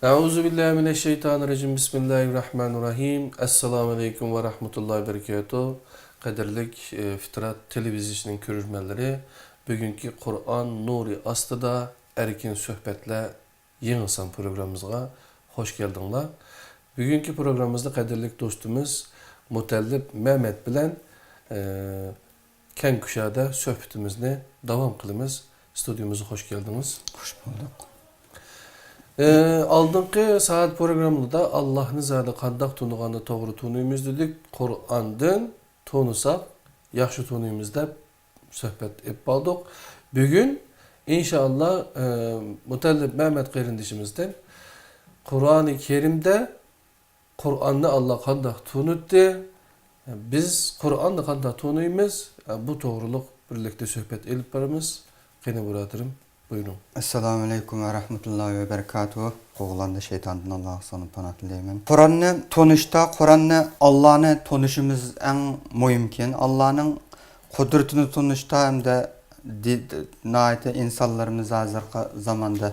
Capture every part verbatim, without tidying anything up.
أعوذ بالله من الشيطان الرجيم. بسم الله الرحمن الرحيم. السلام عليكم ورحمة الله وبركاته. قەدىرلىك، ئى، فىترات تېلېۋىزىيىسىنىڭ كۆرۈرمەنلىرى، بۈگۈنكى قۇرئان نۇرى ئاستىدا ئەركىن سۆھبەتلەر يېڭى سان پروگراممىمىزغا خوش كەلدىڭلار. بۈگۈنكى پروگراممىمىزدا قەدىرلىك دوستىمىز مۇتەللىپ مەمەت بىلەن، ئى، كەڭ كۇشادە سۆھبىتىمىزنى داۋام قىلىمىز. ستۇدىيىمىزغا خوش كەلدىڭىز. خوش بولدۇق. ئى، ئالدىنقى سائەت پروگراممىدا ئاللاھنى زادى قانداق تونۇغاندا توغرا تونۇيمىز دېدۇق. قۇرئاندىن تونۇساق ياخشى تونۇيمىز دەپ سۆھبەت ئېلىپ باردۇق. بۈگۈن ئىنشائاللا، ئى، مۇتەللىپ مەمەت قېرىندىشىمىزدىن قۇرئانى كەرىمدە قۇرئاننى ئاللا قانداق تونۇتتى؟ بىز قۇرئاننى قانداق تونۇيمىز؟ بۇ توغرۇلۇق بىرلىكتە سۆھبەت ئېلىپ بارىمىز. قېنى، بۇرادىرىم، بۇيرۇڭ. ئەسسالامۇ ئەلەيكۇم ۋە رەھمەتۇللاھى ۋە بەرىكاتۇھۇ. قوغلاندى شەيتاندىن ئاللاغا سىغىنىپ پاناھ تىلەيمەن. قۇرئاننى تونۇشتا، قۇرئاننى، ئاللانى تونۇشىمىز ئەڭ مۇھىمكەن. ئاللانىڭ قۇدرىتىنى تونۇشتا ھەمدە دى-، ناھايىتى ئىنسانلىرىمىز ھازىرقى زاماندا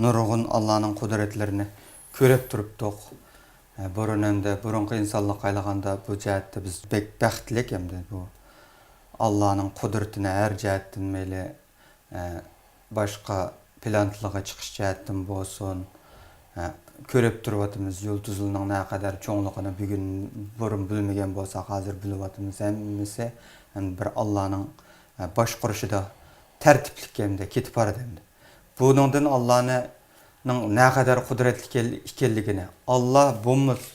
نۇرغۇن ئاللانىڭ قۇدرەتلىرىنى كۆرۈپ تۇرۇپتۇق. ئە، بۇرۇن ئەمدى، بۇرۇنقى ئىنسانلارغا قايلىغاندا بۇ جەھەتتە بىز بەك بەختلىك ئەمدى بۇ ئاللانىڭ قۇدرىتىنى ھەر جەھەتتىن مەيلى، ئە، باشقا پلانېتىلارغا چىقىش جەھەتتىن بولسۇن، ئە، كۆرۈپ تۇرۇۋاتىمىز، يۇلتۇزلارنىڭ نەقەدەر چوڭلۇقىنى بۈگۈن بۇرۇن بىلمىگەن بولساق، ھازىر بىلىۋاتىمىز. ھەممىسى، ئەمدى بىر ئاللانىڭ، ئە، باشقۇرۇشىدا تەرتىپلىك ئەمدى كېتىپ بارىدۇ ئەمدى. بۇنىڭدىن ئاللانىڭ نەقەدەر قۇدرەتلىك ئىكەنلىكىنى، ئاللا بولمىس-،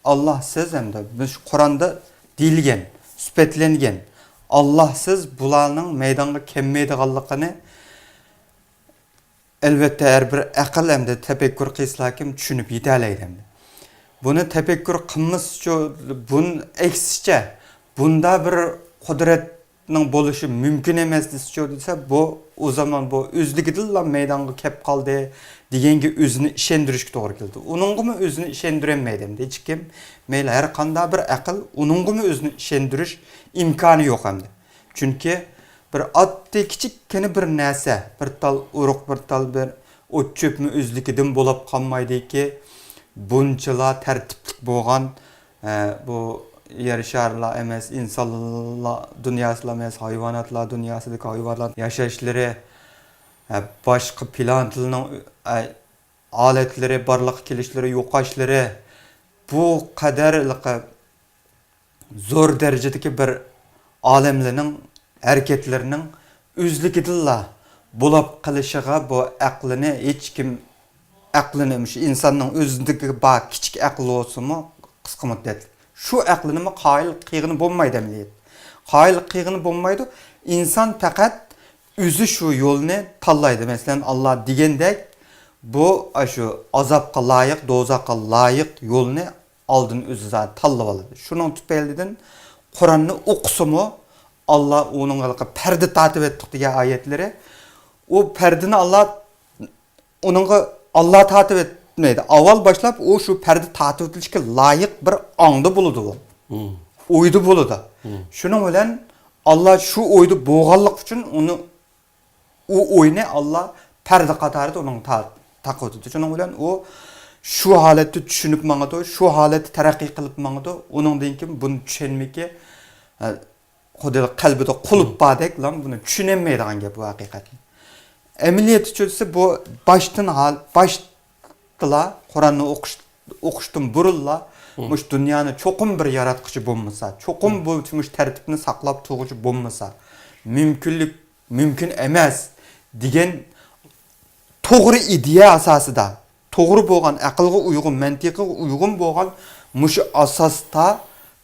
ئاللا سىز ئەمدى مۇشۇ قۇرئاندا دېيىلگەن، سۈپەتلەنگەن، ئاللا سىز بۇلارنىڭ مەيدانغا كەلمەيدىغانلىقىنى، ئەلۋەتتە، ھەر بىر ئەقىل ئەمدى تەپەككۇر قىلسىلاكىم چۈشىنىپ يېتەلەيدۇ ئەمدى. بۇنى تەپەككۇر قىلمىسىچۇ، بۇن-، ئەكسىچە، بۇندا بىر قۇدرەتنىڭ بولۇشى مۇمكىن ئەمەس دېسىچۇ دېسە، بۇ، ئۇ زامان بۇ ئۆزلۈكىدىنلا مەيدانغا كەپ قالدى دېگەنگە ئۆزىنى ئىشەندۈرۈشكە توغرا كېلىدۇ. ئۇنىڭغىمۇ ئۆزىنى ئىشەندۈرەلمەيدۇ ئەمدى ھېچكىم. مەيلى، ھەر قانداق بىر ئەقىل ئۇنىڭغىمۇ ئۆزىنى ئىشەندۈرۈش ئىمكانى يوق ئەمدى. چۈنكى بىر ئاددىي كىچىككىنە بىر نەرسە، بىر تال ئۇرۇق، بىر تال بىر ئوت-چۆپمۇ ئۆزلۈكىدىن بولۇپ قالمايدىكى، بۇنچىلا تەرتىپلىك بولغان، ئە، بۇ يەر شارىلا ئەمەس، ئىنسانلار دۇنياسىلا ئەمەس، ھايۋاناتلار دۇنياسىدىكى ھايۋانات ياشاشلىرى، ئە، باشقا پلانېتلارنىڭ، ئە، ھالەتلىرى، بارلىققا كېلىشلىرى، يوقاشلىرى، بۇ قەدەر زور دەرىجىدىكى بىر ئالەملەرنىڭ ھەرىكەتلىرىنىڭ ئۆزلۈكىدىنلا بولۇپ قېلىشىغا بۇ ئەقلىنى ھېچكىم، ئەقلىنى، مۇشۇ ئىنساننىڭ ئۆزىدىكى بار كىچىك ئەقلى بولسىمۇ، قىسقا مۇددەتلىك، شۇ ئەقلىنىمۇ قايىل قىلغىلى بولمايدۇ ئەمەلىيەتتە. قايىل قىلغىلى بولمايدۇ. ئىنسان پەقەت ئۆزى شۇ يولنى تاللايدۇ. مەسىلەن، ئاللا دېگەندەك، بۇ، ئاشۇ ئازابقا لايىق، دوزاخقا لايىق يولنى ئالدىن ئۆزى زادى تاللىۋالىدۇ. شۇنىڭ تۈپەيلىدىن قۇرئاننى ئوقۇسىمۇ، ئاللا ئۇنىڭغا پەردە تارتىۋەتتۇق دېگەن ئايەتلىرى، ئۇ پەردىنى ئاللا، ئۇنىڭغا ئاللا تارتىۋەتمەيدۇ. ئاۋۋال باشلاپ ئۇ شۇ پەردە تارتىۋېتىلىشكە لايىق بىر ئاڭدا بولىدۇ ئۇ. مم. ئويدا بولىدۇ. مم. شۇنىڭ بىلەن ئاللا شۇ ئويدا بولغانلىقى ئۈچۈن ئۇنى، ئۇ ئوينى ئاللا پەردە قاتارىدا ئۇنىڭغا تا-، تاقىۋېتىدۇ. شۇنىڭ بىلەن ئۇ شۇ ھالەتتە چۈشىنىپ ماڭىدۇ، شۇ ھالەتتە تەرەققىي قىلىپ ماڭىدۇ. ئۇنىڭدىن كېيىن بۇنى چۈشەنمىكى، ئە، خۇددى قەلبىدە قۇلۇپ باردەكلا بۇنى چۈشىنەلمەيدىغان گەپ بۇ ھەقىقەتەن. ئەمەلىيەتتە چۈشىنسە بۇ باشتىن ھال-، باشتىلا قۇرئاننى ئوقۇش، ئوقۇشتىن بۇرۇنلا مۇشۇ دۇنيانى چوقۇم بىر ياراتقۇچى بولمىسا، چوقۇم بۇ مۇشۇ تەرتىپنى ساقلاپ تۇرغۇچى بولمىسا، مۇمكىنلىك، مۇمكىن ئەمەس دېگەن توغرا ئىدىيە ئاساسىدا، توغرا بولغان، ئەقىلگە ئۇيغۇن، مەنتىقىگە ئۇيغۇن بولغان مۇشۇ ئاساستا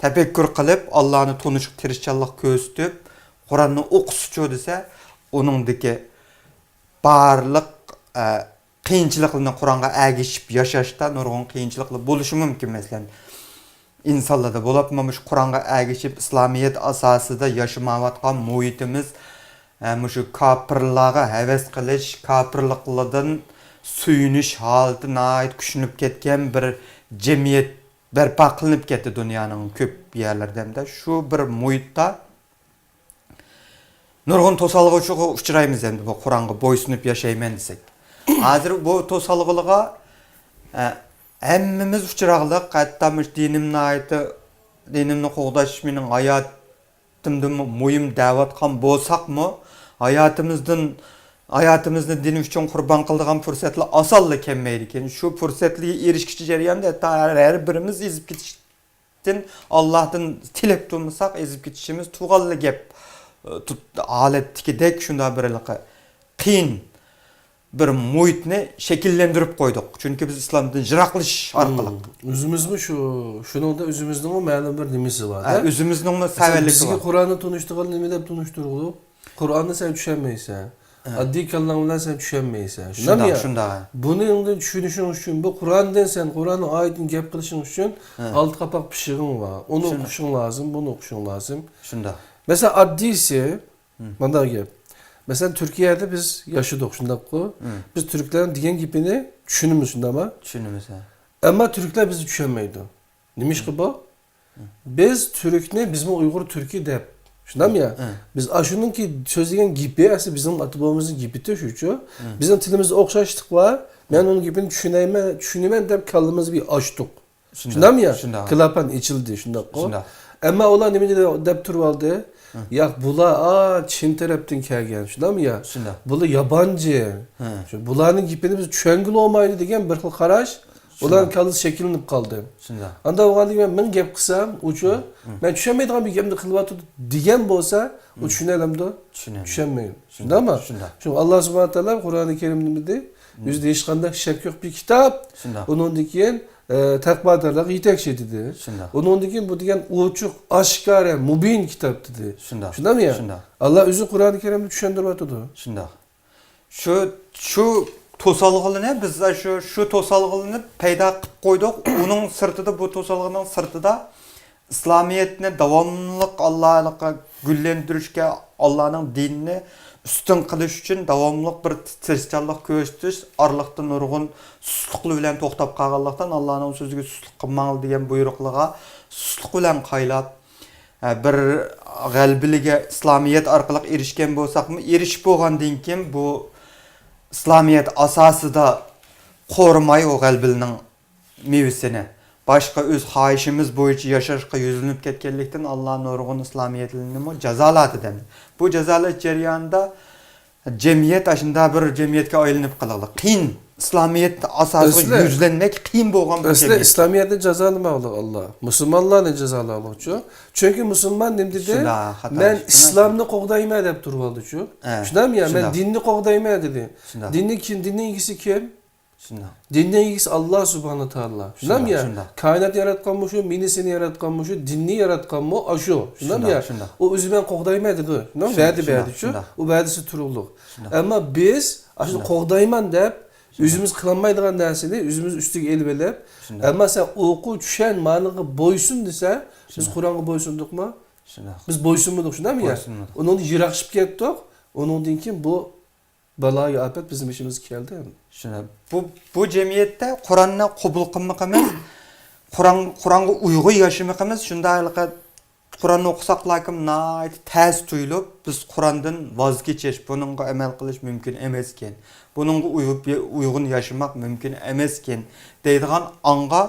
تەپەككۇر قىلىپ، ئاللانى تونۇشقا تىرىشچانلىق كۆرسىتىپ، قۇرئاننى ئوقۇسىچۇ دېسە، ئۇنىڭدىكى بارلىق، ئە، قىيىنچىلىقلىرىنى قۇرئانغا ئەگىشىپ ياشاشتا نۇرغۇن قىيىنچىلىقلار بولۇشى مۇمكىن. مەسىلەن، ئىنسانلاردا بولۇپمۇ مۇشۇ قۇرئانغا ئەگىشىپ، ئىسلامىيەت ئاساسىدا ياشىمايۋاتقان مۇھىتىمىز، ئە، مۇشۇ كاپىرلارغا ھەۋەس قىلىش، كاپىرلىقلاردىن سۆيۈنۈش ھالىتى ناھايىتى كۈچىنىپ كەتكەن بىر جەمئىيەت بەرپا قىلىنىپ كەتتى دۇنيانىڭ كۆپ يەرلىرىدە. ھەمدە شۇ بىر مۇھىتتا نۇرغۇن توسالغۇغا ئۇچرايمىز ئەمدى بۇ قۇرئانغا بويسۇنۇپ ياشايمەن دېسەك. ھازىر بۇ توسالغۇلارغا ئە، ھەممىمىز ئۇچراقلىق، ھەتتا مۇشۇ دىنىم ناھايىتى، دىنىمنى قوغداش مېنىڭ ھاياتىمدىنمۇ مۇھىم دەۋاتقان بولساقمۇ، ھاياتىمىزدىن، ھاياتىمىزنى دىن ئۈچۈن قۇربان قىلىدىغان پۇرسەتلەر ئاسانلا كەلمەيدىكەن. شۇ پۇرسەتلەرگە ئېرىشكۈچى جەرياندا ھەتتا ھەر، ھەر بىرىمىز ئېزىپ كېتىش ئاللاھتىن تىلەپ تۇرمىساق، ئېزىپ كېتىشىمىز تۇغانلا گەپ. تۇت-، ھالەتتىكىدەك شۇنداق بىر ھېلىقى قىيىن بىر مۇھىتنى شەكىللەندۈرۈپ قويدۇق. چۈنكى بىز ئىسلامدىن يىراقلىشىش ئارقىلىق. مم. ئۆزىمىزمۇ شۇ، شۇنىڭدا ئۆزىمىزنىڭمۇ مەلۇم بىر نېمىسى بار، ھە، ھە؟ ئۆزىمىزنىڭمۇ مەسىلەن، سەۋەنلىكى بىزگە بار. قۇرئاننى تونۇشتۇرغان نېمە دەپ تونۇشتۇرغۇلۇق؟ قۇرئاننى سەن چۈشەنمەيسەن. ھە. ئاددىي كاللاڭ بىلەن سەن چۈشەنمەيسەن. شۇنداق، شۇنداقمۇ؟ شۇنداق. بۇنى ئاندىن چۈشىنىشىڭ ئۈچۈن، بۇ قۇرئاندىن سەن، قۇرئاننىڭ ئايىتىنى گەپ قىلىشىڭ ئۈچۈن ھە. ئالتە قاپاق پىشىقىڭ بار. ئۇنى شۇنداق. ئوقۇشۇڭ لازىم، بۇنى ئوقۇشۇڭ لازىم. شۇنداق. مەسىلەن، ئاددىيسى، ھە. مۇنداق گەپ. مەسىلەن، تۈركىيەدە بىز ياشىدۇق، شۇنداققۇ؟ ھە. بىز تۈركلەرنىڭ دېگەن گېپىنى چۈشىنىمىز، شۇنداقمۇ؟ چۈشىنىمىز، ھە. ئەمما تۈركلەر بىزنى چۈشەنمەيدۇ. نېمىشقا بۇ؟ بىز تۈركنى، بىزمۇ ئۇيغۇر تۈركى دەپ. شۇنداقمۇ يا؟ ھە. بىز ئاشۇنىڭكى سۆزلىگەن گېپى ئەسلى بىزنىڭ ئاتا بوۋىمىزنىڭ گېپىتى شۇچۇ. ھە. بىزنىڭ تىلىمىزدا ئوخشاشلىق بار. مەن ئۇنىڭ گېپىنى چۈشىنەيمەن، چۈشىنىمەن دەپ كاللىمىزنى بىر ئاچتۇق. شۇنداق، شۇنداقمۇ يا؟ شۇنداق. كىلاپان ئېچىلدى، شۇنداققۇ؟ شۇنداق. ئەمما ئۇلار نېمە دېدى دەپ تۇرۇۋالدى؟ ھە. ياق، بۇلار، ئا، چىن تەرەپتىن كەلگەن، شۇنداقمۇ يا؟ شۇنداق. بۇلار يابانچى. ھە. شۇ، بۇلارنىڭ گېپىنى بىز چۈشەنگىلى بولمايدۇ دېگەن بىر خىل قاراش. شۇنداق. ئۇلارنىڭ كاللىسى شەكىللىنىپ قالدى. شۇنداق. ئاندا بولغاندىن كېيىن مەن گەپ قىلسام، ئۇچۇ، مم. مەن چۈشەنمەيدىغان بىر گەپنى قىلىۋاتىدۇ دېگەن بولسا، ئۇ مم. چۈشىنەلەمدۇ؟ چۈشىنەلمەيدۇ. چۈشەنمەيدۇ. شۇنداقمۇ؟ شۇنداق. شۇڭا ئاللا سۇبھانەھۇ ۋە تائالا قۇرئانى كەرىمدە نېمە دېدى؟ مم. ئۆزىدە ھېچقانداق شەك يوق بىر كىتاب. شۇنداق. ئۇنىڭدىن كېيىن، ئە، تەقۋادارلارغا يېتەكچى دېدى. شۇنداق. ئۇنىڭدىن كېيىن بۇ دېگەن ئوچۇق، ئاشكارا، مۇبىن كىتاب دېدى. شۇنداق. شۇنداقمۇ يا؟ شۇنداق. ئاللا ئۆزى قۇرئانى كەرىمدە چۈشەندۈرۈۋاتىدۇ. شۇنداق. شۇ، شۇ توسالغۇلىنى بىز شۇ، شۇ توسالغۇلىنى پەيدا قىلىپ قويدۇق. ئۇنىڭ سىرتىدا، بۇ توسالغۇنىڭ سىرتىدا ئىسلامىيەتنى داۋاملىق ئاللاغا گۈللەندۈرۈشكە، ئاللانىڭ دىنىنى ئۈستۈن قىلىش ئۈچۈن داۋاملىق بىر تىرىشچانلىق كۆرسىتىش، ئارىلىقتا نۇرغۇن سۇسلۇقلار بىلەن توختاپ قالغانلىقتىن، ئاللانىڭ سۆزىگە سۇسلۇق قىلماڭلار دېگەن بۇيرۇقلىرىغا سۇسلۇق بىلەن قايلاپ، ھە، بىر غەلىبىلىككە ئىسلامىيەت ئارقىلىق ئېرىشكەن بولساقمۇ، ئېرىشىپ بولغاندىن كېيىن بۇ ئىسلامىيەت ئاساسىدا قورۇماي ئۇ غەلىبىلىنىڭ مېۋىسىنى، باشقا ئۆز خاھىشىمىز بويىچە ياشاشقا يۈزلىنىپ كەتكەنلىكتىن، ئاللا نۇرغۇن ئىسلامىيەتلىنىمۇ جازالايدۇ دەمدى. بۇ جازالاش جەريانىدا جەمئىيەت ئاشۇنداق بىر جەمئىيەتكە ئايلىنىپ قالغىلى قىيىن. ئىسلامىيەت ئاساسىغا ئەسلى، يۈزلەنمەك قىيىن بولغان بىر ئەسلى جەمئىيەت. ئىسلامىيەتنى جازالىماقلىق ئاللا. مۇسۇلمانلارنى جازالاقلىقچۇ. چۈنكى مۇسۇلمان نېمە دېدى؟ شۇنداق، خاتا مەن ئىش ئىسلامنى قوغدايمەن دەپ تۇرۇۋالدىچۇ. ھە، شۇنداقمۇ يا؟ مەن شۇنداق. دىننى قوغدايمەن دېدى. شۇنداق. دىننى كىم، دىننىڭ ئىگىسى كىم؟ شۇنداق. دىننىڭ ئىگىسى ئاللا سۇبھانە تائالا. شۇنداقمۇ يا؟ شۇنداق. كائىنات ياراتقانمۇ شۇ، مېنى سېنى ياراتقانمۇ شۇ، دىننى ياراتقانمۇ ئاشۇ. شۇنداقمۇ يا؟ شۇنداق. ئۇ ئۆزى مەن قوغدايمەن دېدى. شۇنداق، شۇنداق، بەردى، شۇنداق، بەردىچۇ. شۇنداق. ئۇ ۋەدىسى تۇرۇقلۇق. شۇنداق. ئەمما بىز ئاشۇنى شۇنداق. قوغدايمەن دەپ، شۇنداق. ئۆزىمىز قىلالمايدىغان نەرسىنى ئۆزىمىز ئۈستىگە ئېلىۋېلىپ، شۇنداق. ئەمما سەن ئوقۇ، چۈشەن، مانىغا بويسۇن دېسە، بىز شۇنداق. قۇرئانغا بويسۇندۇقمۇ؟ شۇنداق. بىز بويسۇنمىدۇق، شۇنداقمۇ يا؟ بويسۇنمىدۇق. ئۇنىڭدىن يىراقلىشىپ كەتتۇق. ئۇنىڭدىن كېيىن بۇ بالايىئاپەت بىزنىڭ بېشىمىزغا كەلدى. شۇنداق. بۇ، بۇ جەمئىيەتتە قۇرئاننى قوبۇل قىلمىقىمىز، قۇرئان، قۇرئانغا ئۇيغۇن ياشىمىقىمىز شۇنداق ھېلىقى قۇرئاننى ئوقۇساقلاكىم ناھايىتى تەس تۇيۇلۇپ، بىز قۇرئاندىن ۋاز كېچىش، بۇنىڭغا ئەمەل قىلىش مۇمكىن ئەمەسكەن، بۇنىڭغا ئۇيۇپ-، ئۇيغۇن ياشىماق مۇمكىن ئەمەسكەن دەيدىغان ئاڭغا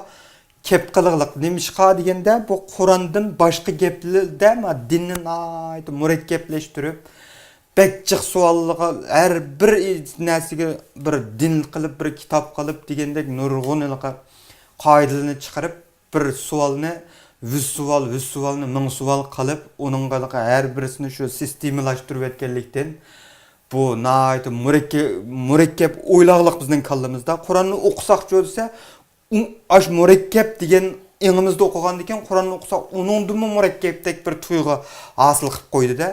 كەپ قىلغلىق. نېمىشقا دېگەندە، بۇ قۇرئاندىن باشقا گەپلەردە ما دىننى ناھايىتى مۇرەككەپلەشتۈرۈپ، بەك جىق سوئاللىققا، ھەر بىر نەرسىگە بىر دىن قىلىپ، بىر كىتاب قىلىپ دېگەندەك نۇرغۇن ھېلىقى قائىدىلەرنى چىقىرىپ، بىر سوئالنى يۈز سوئال، يۈز سوئالنى مىڭ سوئال قىلىپ، ئۇنىڭغا ھەر بىرسىنى شۇ سىستېمىلاشتۇرۇۋەتكەنلىكتىن، بۇ ناھايىتى مۇرەككە-، مۇرەككەپ ئويلاقلىق بىزنىڭ كاللىمىزدا. قۇرئاننى ئوقۇساقچۇ دېسە، ئۇ-، ئاش مۇرەككەپ دېگەن ئېڭىمىزدا ئوقۇغاندىكىن، قۇرئاننى ئوقۇساق، ئۇنىڭدىنمۇ مۇرەككەپتەك بىر تۇيغۇ ھاسىل قىلىپ قويدى-دە.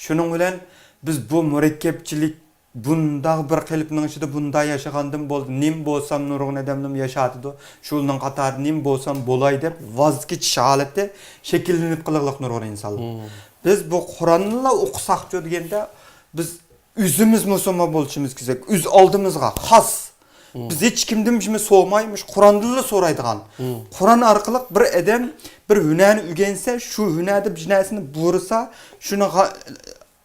شۇنىڭ بىلەن بىز بۇ مۇرەككەپچىلىك بۇنداق بىر قېلىپنىڭ ئىچىدە بۇنداق ياشىغاندىن بولدى. نېمە بولسام نۇرغۇن ئادەملىرىمۇ ياشاۋاتىدۇ. شۇنىڭ قاتارىدا نېمە بولسام بولاي دەپ ۋاز كېچىش ھالىتى شەكىللىنىپ قالغلىق نۇرغۇن ئىنسانلار. مم. بىز بۇ قۇرئاننىلا ئوقۇساقچۇ دېگەندە، بىز ئۆزىمىز مۇسۇلمان بولۇشىمىز كېرەك. ئۆز ئالدىمىزغا خاس. مم. بىز ھېچ كىمدىن شۇنى سورىماي، مۇشۇ قۇرئاندىنلا سورايدىغان. مم. قۇرئان ئارقىلىق بىر ئادەم بىر ھۈنەرنى ئۆگەنسە، شۇ ھۈنەردە بىر نەرسىنى بۇيرۇسا، شۇنىڭغا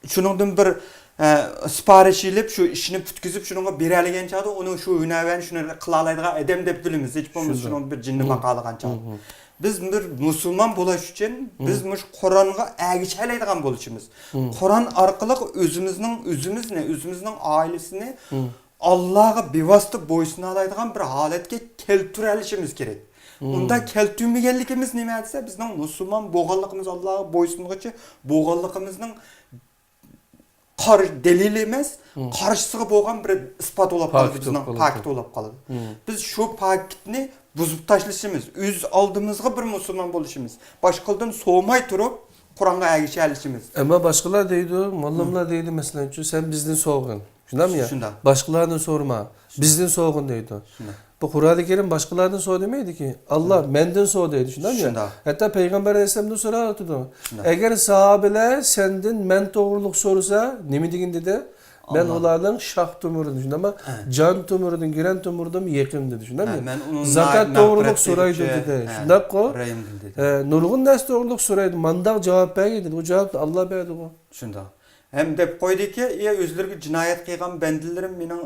شۇنىڭدىن بىر ئە، سىپارىش ئېلىپ، شۇ ئىشنى پۈتكۈزۈپ، شۇنىڭغا بېرەلىگەن چاغدا، ئۇنىڭ شۇ ھۈنەرۋەنى شۇنى قىلالايدىغان ئادەم دەپ بىلىمىز. ھېچ بولمىسا شۇنىڭ بىر جىننى باقالىغان چاغدا. بىز بىر مۇسۇلمان بولاش ئۈچۈن، بىز مۇشۇ قۇرئانغا ئەگىشەلەيدىغان بولۇشىمىز. قۇرئان ئارقىلىق ئۆزىمىزنىڭ، ئۆزىمىزنى، ئۆزىمىزنىڭ ئائىلىسىنى ئاللاغا بىۋاسىتە بويسۇنالايدىغان بىر ھالەتكە كەلتۈرەلىشىمىز كېرەك. ئۇنداق كەلتۈرمىگەنلىكىمىز نېمە دېسە، بىزنىڭ مۇسۇلمان بولغانلىقىمىز، ئاللاغا بويسۇنغۇچى بولغانلىقىمىزنىڭ قار-، دەلىلى ئەمەس، قارشىسىغا بولغان بىر ئىسپات بولۇپ قالىدۇ، پاكىت بىزنىڭ بولۇپ قالىدۇ. پاكىت بولۇپ قالىدۇ. بىز شۇ پاكىتنى بۇزۇپ تاشلىشىمىز، ئۆز ئالدىمىزغا بىر مۇسۇلمان بولۇشىمىز، باشقىلاردىن سورىماي تۇرۇپ قۇرئانغا ئەگىشەلىشىمىز. ئەمما باشقىلار دەيدۇ، موللاملار دەيدۇ، مەسىلەن، سەن بىزدىن سورىغىن. شۇنداقمۇ يا؟ شۇنداق. باشقىلاردىن سورىما، بىزدىن سورىغىن دەيدۇ. شۇنداق. بۇ قۇرئانى كەرىم باشقىلاردىن سور دېمەيدىكى، ئاللا مەندىن سور دەيدۇ، شۇنداقمۇ يا؟ شۇنداق. ھەتتا پەيغەمبەر ئەلەيھىسسالامدىن سوراۋاتىدۇ. شۇنداق. ئەگەر ساھابىلەر سەندىن مەن توغرۇلۇق سورىسا، نېمە دېگىن دېدى؟ مەن ئۇلارنىڭ شاھ تومۇرىدىن، شۇنداقمۇ؟ جان تومۇرىدىن، گىرەن تومۇرىدىن يېقىن دېدى، شۇنداقمۇ؟ زاكات توغرۇلۇق سورايدۇ دېدى، شۇنداققۇ؟ نۇرغۇن نەرسە توغرۇلۇق سورايدۇ، مانداق جاۋاب بەرگىن دېدى، ئۇ جاۋابنى ئاللا بەردىغۇ. شۇنداق. ھەم دەپ قويدىكى، ئى، ئۆزلىرىگە جىنايەت قىلغان بەندىلىرىم مېنىڭ،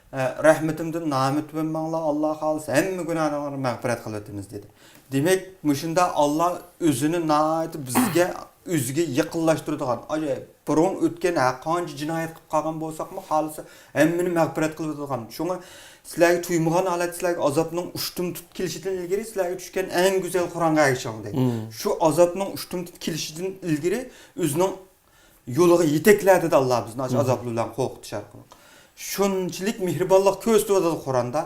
ئە، رەھمىتىمدىن نائۈمىد بولماڭلار، ئاللا خالىسا ھەممە گۇناھلىرىڭلارنى مەغپىرەت قىلىۋېتىمىز دېدى. دېمەك، مۇشۇنداق ئاللا ئۆزىنى ناھايىتى بىزگە، ئۆزىگە يېقىنلاشتۇرىدىغان، ئاجايىپ، بۇرۇن ئۆتكەن ھەر قانچە جىنايەت قىلىپ قالغان بولساقمۇ، خالىسا ھەممىنى مەغپىرەت قىلىۋېتىدىغان. شۇڭا سىلەرگە تۇيمىغان ھالەتتە سىلەرگە ئازابنىڭ ئۇشتۇمتۇت كېلىشىدىن ئىلگىرى سىلەرگە چۈشكەن ئەڭ گۈزەل قۇرئانغا ئەگىشىڭ دەيدۇ. شۇ ئازابنىڭ ئۇشتۇمتۇت كېلىشىدىن ئىلگىرى ئۆزىنىڭ يولىغا يېتەكلە دېدى ئاللا بىزنى، ئاشۇ ئازابلار بىلەن قورقۇتۇش ئارقىلىق. شۇنچىلىك مېھرىبانلىق كۆرسىتىۋاتىدۇ قۇرئاندا.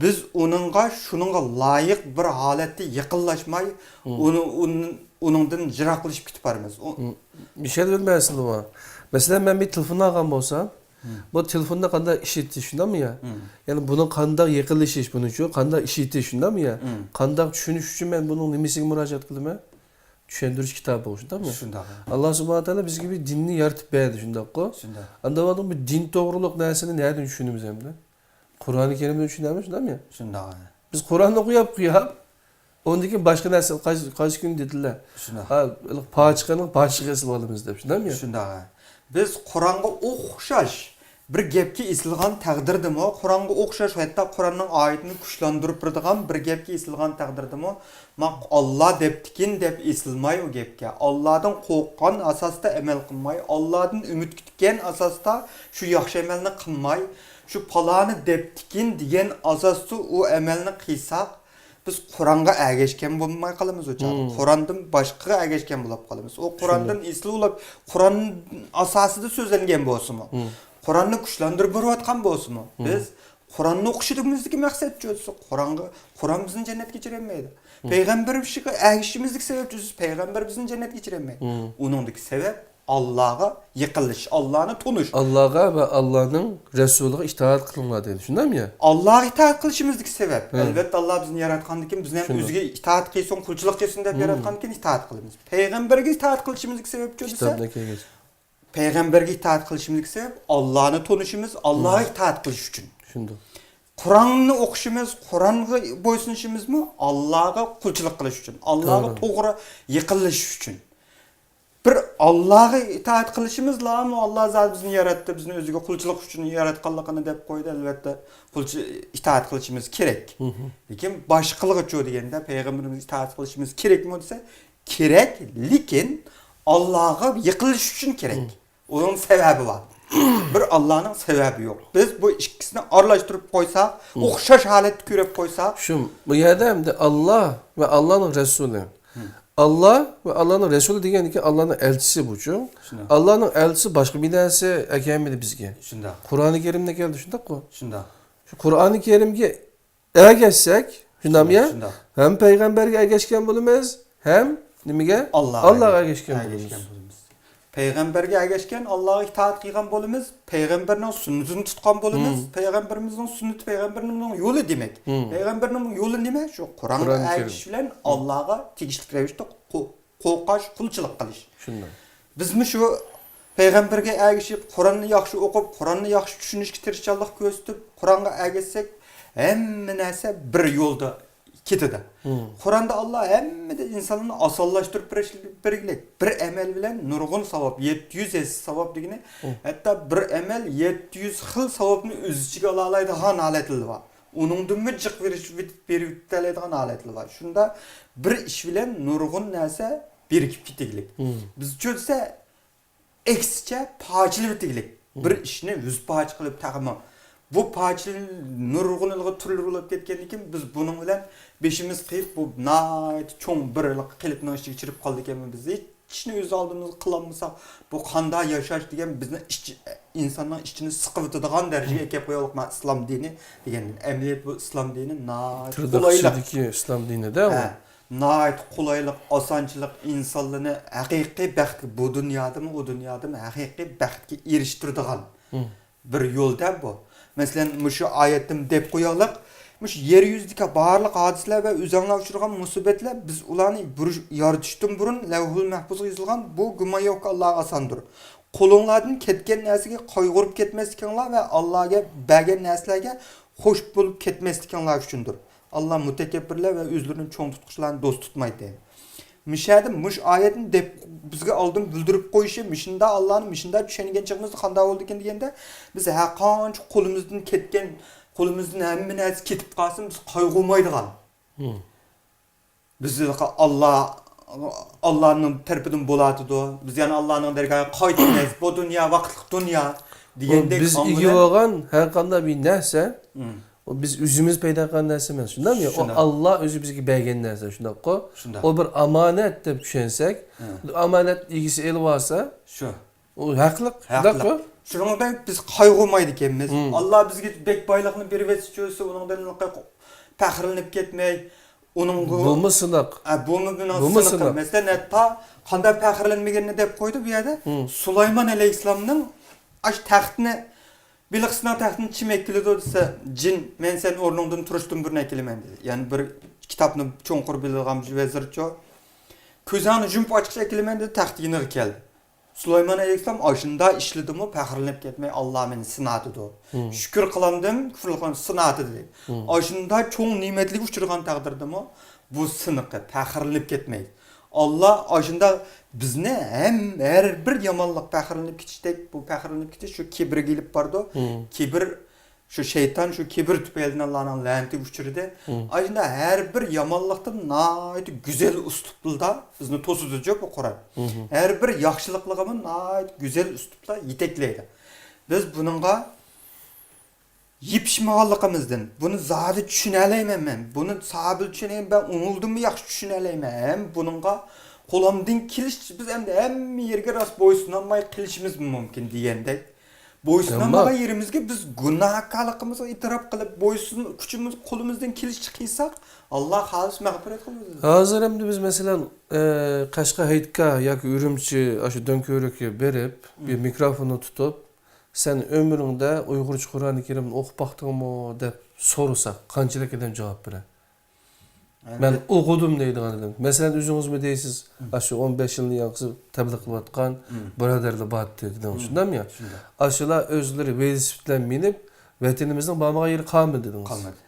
بىز ئۇنىڭغا، شۇنىڭغا لايىق بىر ھالەتتە يېقىنلاشماي، ئۇنى، ئۇنى، ئۇنىڭدىن يىراقلىشىپ كېتىپ بارىمىز. ئۇ مىشەل بىر مەسىلە بار. مەسىلەن، مەن بىر تېلېفون ئالغان بولسام، بۇ تېلېفوندا قانداق ئىشلىتىش، شۇنداقمۇ يا؟ يەنى بۇنىڭ قانداق يېقىنلىشىش، بۇنىڭچۇ قانداق ئىشلىتىش، شۇنداقمۇ يا؟ قانداق چۈشىنىش ئۈچۈن مەن بۇنىڭ نېمىسىگە مۇراجىئەت قىلىمەن؟ چۈشەندۈرۈش كىتابى بولغۇچى، شۇنداقمۇ؟ شۇنداق. ئاللا سۇبھانەھۇ ۋە تائالا بىزگە بىر دىننى يارىتىپ بەردى، شۇنداققۇ؟ شۇنداق. ئاندا بۇ دىن توغرۇلۇق نەرسىنى نەدىن چۈشىنىمىز ئەمدى؟ قۇرئانى كەرىمدىن چۈشىنەمىز، شۇنداقمۇ؟ شۇنداق. بىز قۇرئاننى ئوقۇياپ، ئوقۇياپ، ئۇندىن كېيىن باشقا نەرسە، قايسى، قايسى كۈنى دېدىلەر؟ شۇنداق. ھا، پاچىقىنىڭ پاچىقى ئېسىلىۋالىمىز دەپ، شۇنداقمۇ؟ شۇنداق. بىز قۇرئانغا ئوخشاش بىر گەپكە ئېسىلغان تەقدىردىمۇ، قۇرئانغا ئوخشاش، ھەتتا قۇرئاننىڭ ئايىتىنى كۈچلەندۈرۈپ بېرىدىغان بىر گەپكە ئېسىلغان تەقدىردىمۇ، ماق-، ئاللا دەپتىكىن دەپ ئېسىلماي ئۇ گەپكە، ئاللادىن قورققان ئاساستا ئەمەل قىلماي، ئاللادىن ئۈمىد كۈتكەن ئاساستا شۇ ياخشى ئەمەلنى قىلماي، شۇ پالانى دەپتىكىن دېگەن ئاساستا ئۇ ئەمەلنى قىلساق، بىز قۇرئانغا ئەگەشكەن بولماي قالىمىز ئۇ چاغدا. قۇرئاندىن باشقىغا ئەگەشكەن بولاپ قالىمىز. ئۇ قۇرئاندىن ئېسىل بولۇپ، قۇرئان ئاساسىدا سۆزلەنگەن بولسىمۇ، قۇرئاننى كۈچلەندۈرۈپ بېرىۋاتقان بولسىمۇ، بىز قۇرئاننى ئوقۇشىمىزدىكى مەقسەت چۈشىسە، قۇرئانغا، قۇرئان بىزنى جەننەتكە كىرەلمەيدۇ. پەيغەمبىرىمىزگە ئەگىشىشىمىزدىكى سەۋەب چۈشىسە، پەيغەمبىر بىزنى جەننەتكە كىرەلمەيدۇ. ئۇنىڭدىكى سەۋەب ئاللاغا يېقىنلىشىش، ئاللانى تونۇش. ئاللاغا ۋە ئاللانىڭ رەسۇلىغا ئىتائەت قىلىڭلار دەيدۇ. شۇنداقمۇ يا؟ ئاللاغا ئىتائەت قىلىشىمىزدىكى سەۋەب. ئەلۋەتتە، ئاللا بىزنى ياراتقاندىن كېيىن، بىزنى ھەم ئۆزىگە ئىتائەت قىلسۇن، قۇلچىلىق قىلسۇن دەپ ياراتقاندىن كېيىن ئىتائەت قىلىمىز. پەيغەمبەرگە ئىتائەت قىلىشىمىزدىكى سەۋەب چۈشىسە، پەيغەمبەرگە ئىتائەت قىلىشىمىزدىكى سەۋەب ئاللانى تونۇشىمىز، ئاللاغا ئىتائەت قىلىش ئۈچۈن. شۇنداق. قۇرئاننى ئوقۇشىمىز، قۇرئانغا بويسۇنۇشىمىزمۇ ئاللاغا قۇلچىلىق قىلىش ئۈچۈن، ئاللاغا توغرا يېقىنلىشىش ئۈچۈن. بىر ئاللاغا ئىتائەت قىلىشىمىزلامۇ، ئاللا زادى بىزنى ياراتتى، بىزنى ئۆزىگە قۇلچىلىق ئۈچۈن ياراتقانلىقىنى دەپ قويدى. ئەلۋەتتە، قۇلچى-، ئىتائەت قىلىشىمىز كېرەك. لېكىن باشقىلىغىچۇ دېگەندە، پەيغەمبىرىمىزگە ئىتائەت قىلىشىمىز كېرەكمۇ دېسە، كېرەك، لېكىن ئاللاغا يېقىنلىشىش ئۈچۈن كېرەك. ئۇنىڭ سەۋەبى بار. بىر ئاللانىڭ سەۋەبى يوق. بىز بۇ ئىككىسىنى ئارىلاشتۇرۇپ قويساق، ئوخشاش ھالەتتە كۆرۈپ قويساق. شۇ، بۇ يەردە ئەمدى ئاللا ۋە ئاللانىڭ رەسۇلى. ئاللا ۋە ئاللانىڭ رەسۇلى دېگەندىكىن ئاللانىڭ ئەلچىسى بۇچۇ. شۇنداق. ئاللانىڭ ئەلچىسى باشقا بىر نەرسە ئەكەلمىدى بىزگە. شۇنداق. قۇرئانى كەرىمدە كەلدى، شۇنداققۇ؟ شۇنداق. شۇ قۇرئانى كەرىمگە ئەگەشسەك، شۇنداقمۇ يا؟ شۇنداق. ھەم پەيغەمبەرگە ئەگەشكەن بولىمىز، ھەم نېمىگە؟ ئاللاغا ئەگەشكەن بولىمىز. پەيغەمبەرگە ئەگەشكەن، ئاللاغا ئىتائەت قىلغان بولىمىز، پەيغەمبەرنىڭ سۈننىتىنى تۇتقان بولىمىز. پەيغەمبىرىمىزنىڭ سۈننىتى پەيغەمبەرنىڭ يولى دېمەك. پەيغەمبەرنىڭ يولى نېمە؟ شۇ قۇرئانغا ئەگىشىش بىلەن ئاللاغا تېگىشلىك رەۋىشتە قو-، قورقاش، قۇلچىلىق قىلىش. شۇنداق. بىزمۇ شۇ پەيغەمبەرگە ئەگىشىپ، قۇرئاننى ياخشى ئوقۇپ، قۇرئاننى ياخشى چۈشىنىشكە تىرىشچانلىق كۆرسىتىپ، قۇرئانغا ئەگەشسەك، ھەممە نەرسە بىر يولدا كېتىدۇ. قۇرئاندا ئاللا ھەممىدىن ئىنسانلارنى ئاسانلاشتۇرۇپ بېرىش-، بەرگىلىك. بىر ئەمەل بىلەن نۇرغۇن ساۋاب، يەتتە يۈز ھەسسە ساۋاب دېگىنى، ھەتتا بىر ئەمەل يەتتە يۈز خىل ساۋابنى ئۆز ئىچىگە ئالالايدىغان ھالەتلىرى بار. ئۇنىڭدىنمۇ جىق بېرىش-، بېرىۋېتەلەيدىغان ھالەتلىرى بار. شۇندا بىر ئىش بىلەن نۇرغۇن نەرسە بىرىكىپ كېتىگلىك. بىز چۆلسە ئەكسىچە پارچىلىۋېتىگلىك. بىر ئىشنى يۈز پارچە قىلىپ تەخمىن. بۇ پارچىلىنىپ نۇرغۇنلىغا تۈرلىرى بولۇپ كەتكەندىن كېيىن، بىز بۇنىڭ بىلەن بېشىمىز قېيىپ، بۇ ناھايىتى چوڭ بىر قېلىپنىڭ ئىچىگە چىرىپ قالىدىكەنمىز. بىز ھېچ ئىشنى ئۆز ئالدىمىزغا قىلالمىساق، بۇ قانداق ياشاش دېگەن بىزنىڭ ئىچ-، ئىنساننىڭ ئىچىنى سىقىۋېتىدىغان دەرىجىگە ئەكەپ قويۇۋالدۇق. مانا ئىسلام دىنى دېگەندىن. ئەمەلىيەت بۇ ئىسلام دىنى ناھايىتى قولايلىق. تىرناق ئىچىدىكى ئىسلام دىنىدە ئۇ. ھە. ناھايىتى قولايلىق، ئاسانچىلىق ئىنسانلارنى ھەقىقىي بەختكە، بۇ دۇنيادىمۇ، ئۇ دۇنيادىمۇ ھەقىقىي بەختكە ئېرىشتۈرىدىغان بىر يول-دە بۇ. مەسىلەن، مۇشۇ ئايەتتىن دەپ قويايلىق، مۇشۇ يەر يۈزىدىكى بارلىق ھادىسىلەر ۋە ئۆزەڭلار ئۇچرىغان مۇسىبەتلەر، بىز ئۇلارنى بۇرۇش-، يارىتىشتىن بۇرۇن لەۋھۇل مەھپۇزغا يېزىلغان، بۇ گۇمان يوقكى، ئاللاغا ئاساندۇر. قولۇڭلاردىن كەتكەن نەرسىگە قايغۇرۇپ كەتمەسلىكىڭلار ۋە ئاللاغا بەرگەن نەرسىلەرگە خوش بولۇپ كەتمەسلىكىڭلار ئۈچۈندۇر. ئاللا مۇتەكەببىرلەر ۋە ئۆزلىرىنى چوڭ تۇتقۇچىلارنى دوست تۇتمايدۇ. مۇشۇ يەردە مۇشۇ ئايەتنى دەپ بىزگە ئالدىن بىلدۈرۈپ قويۇشى، مۇشۇنداق ئاللانى مۇشۇنداق چۈشەنگەن چېغىمىزدا قانداق بولىدىكىن دېگەندە، بىز ھەرقانچە قولىمىزدىن كەتكەن، قولىمىزدىن ھەممە نەرسە كېتىپ قالسىمۇ، بىز قايغۇرمايدىغان. بىز ئاللا، ئاللانىڭ تەرىپىدىن بولاتىدۇ. بىز يەنە ئاللانىڭ دەرگاھىغا قايتىمىز. بۇ دۇنيا ۋاقىتلىق دۇنيا دېگەندەك بىز ئىگە بولغان ھەر قانداق بىر نەرسە، ئۇ بىز ئۆزىمىز پەيدا قىلغان نەرسە ئەمەس، شۇنداقمۇ؟ ئۇ شۇنداق. ئاللا ئۆزى بىزگە بەرگەن نەرسە، شۇنداققۇ؟ شۇنداق. ئۇ بىر ئامانەت دەپ چۈشەنسەك، ئامانەت ئىگىسى ئېلىۋالسا، شۇ. ئۇ ھەقلىق، ھەقلىق. شۇنداققۇ؟ شۇنىڭدەك بىز قايغۇرمايدىكەنمىز. ئاللا بىزگە بەك بايلىقنى بېرىۋەتسە، چۆلسە، ئۇنىڭدىن پەخىرلىنىپ كەتمەي، ئۇنىڭغا بۇمۇ سىناق. ئە، بۇمۇ مېنىڭ بۇمۇ سىنىقىم. سىناق. مەسىلەن، ھەتتا قانداق پەخىرلەنمىگىنىنى دەپ قويدى بۇ يەردە. سۇلايمان ئەلەيھىسسالامنىڭ ئاشۇ تەختىنى بېلىقچىنىڭ تەختىنى كىم ئەكېلىدۇ دېسە، جىن، مەن سەن ئورنۇڭدىن تۇرۇشتىن بۇرۇن ئەكېلىمەن دېدى. يەنى بىر كىتابنى چوڭقۇر بىلىدىغان بىر ۋەزىرچۇ، كۆزۈڭنى يۇمۇپ ئاچقىچە ئەكېلىمەن دېدى، تەختى يېنىغا كەلدى. سۇلايمان ئەلەيھىسسالام ئاشۇنداق ئىشلىدىمۇ، پەخىرلىنىپ كەتمەي، ئاللا مېنى سىناتىدۇ. شۈكۈر قىلامدىم، كۈفۈر قىلغان سىناتىدى دېدى. ئاشۇنداق چوڭ نېمەتلىككە ئۇچرىغان تەقدىردىمۇ، بۇ سىنىقى، پەخىرلىنىپ كەتمەي. ئاللا ئاشۇنداق بىزنى ھەم، ھەر بىر يامانلىق پەخىرلىنىپ كېتىشتەك، بۇ پەخىرلىنىپ كېتىش شۇ كىبىرگە ئېلىپ بارىدۇ. كىبىر، شۇ شەيتان شۇ كىبىر تۈپەيلىدىن ئاللانىڭ لەنىتىگە ئۇچرىدى. ئاشۇنداق ھەر بىر يامانلىقتىن ناھايىتى گۈزەل ئۇسلۇبدا بىزنى توسىدىچۇ بۇ قۇرئان. ھەر بىر ياخشىلىقلىرىغىمۇ ناھايىتى گۈزەل ئۇسلۇبتا يېتەكلەيدۇ. بىز بۇنىڭغا يېپىشمىغانلىقىمىزدىن، بۇنى زادى چۈشىنەلەيمەن مەن، بۇنى سابىل چۈشىنەلەيمەن، مەن ئۇنىڭدىنمۇ ياخشى چۈشىنەلەيمەن، ھەم بۇنىڭغا قولۇمدىن كېلىشىچە بىز ئەمدى ھەممە يېرىگە راست بويسۇنالماي قېلىشىمىزمۇ مۇمكىن دېگەندەك. بويسۇنالمىغان يېرىمىزگە بىز گۇناھكارلىقىمىزغا ئېتىراپ قىلىپ، بويسۇن-، كۈچىمىز، قولىمىزدىن كېلىشىچە قىلساق، ئاللا خالىسا مەغپىرەت قىلىدۇ. ھازىر ئەمدى بىز، مەسىلەن، ئە، قەشقەر، ھەيتگاھ ياكى ئۈرۈمچى، ئاشۇ دۆڭكۆۋرۈككە بېرىپ، بىر مىكروفوننى تۇتۇپ، سەن ئۆمرۈڭدە ئۇيغۇرچە قۇرئانى كەرىمنى ئوقۇپ باقتىڭمۇ؟ دەپ سورىساق، قانچىلىك ئادەم جاۋاب بېرەر؟ مەن ئوقۇدۇم دەيدىغان ئادەم. مەسىلەن، ئۆزىڭىزمۇ دەيسىز، ئاشۇ ئون بەش يىلنى ياقىسى تەبلىغ قىلىۋاتقان بۇرادەرلەر بارتتى دېدىڭىز، شۇنداقمۇ يا؟ شۇنداق. ئاشۇلار ئۆزلىرى ۋېلىسىپىت بىلەن مىنىپ، ۋەتىنىمىزنىڭ بارمىغان يېرى قالمىدى دېدىڭىز. قالمىدى.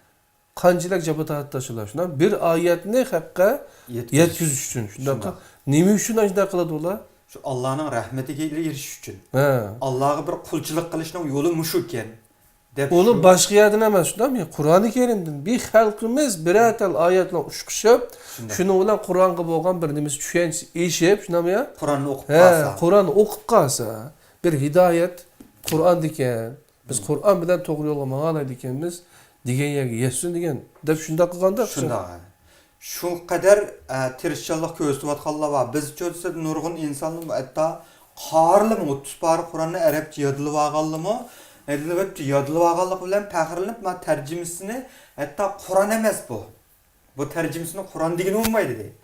قانچىلىك جاپا تارتتى ئاشۇلار، شۇنداق؟ بىر ئايەتنى خەققە يەتكۈزۈش. يەتكۈزۈش ئۈچۈن، شۇنداق. شۇنداق. نېمە ئۈچۈن ئاشۇنداق قىلىدۇ ئۇلار؟ شۇ ئاللانىڭ رەھمىتىگە ئېرىشىش ئۈچۈن. ھە. ئاللاغا بىر قۇلچىلىق قىلىشنىڭ يولى مۇشۇكەن. دەپ ئۇنى شۇ باشقا يەردىن ئەمەس، شۇنداقمۇ؟ قۇرئانى كەرىمدىن. بىر خەلقىمىز بىرەر تال ئايەتلەر ئۇچقۇشۇپ، شۇنداق. شۇنىڭ بىلەن قۇرئانغا بولغان بىر نېمىسى، چۈشەنچىسى ئېشىپ، شۇنداقمۇ يا؟ قۇرئاننى ئوقۇپ ھە، قالسا. قۇرئاننى ئوقۇپ قالسا، بىر ھىدايەت قۇرئاندىكەن. بىز قۇرئان بىلەن توغرا يولغا ماڭالايدىكەنمىز دېگەن يەرگە يەتسۇن دېگەن، دەپ شۇنداق قىلغاندا ئوخشاش. شۇنداق. شۇ قەدەر، ئە، تىرىشچانلىق كۆرسىتىۋاتقانلار بار. بىز چۆلسە نۇرغۇن ئىنسانلار ھەتتا قارىلىمۇ، ئوتتۇز پارە قۇرئاننى ئەرەبچە يادلىۋالغانلىمۇ، يادلىۋېتىپ، يادلىۋالغانلىقى بىلەن پەخىرلىنىپ، ما تەرجىمىسىنى، ھەتتا قۇرئان ئەمەس بۇ. بۇ تەرجىمىسىنى قۇرئان دېگىلى بولمايدۇ دەيدۇ.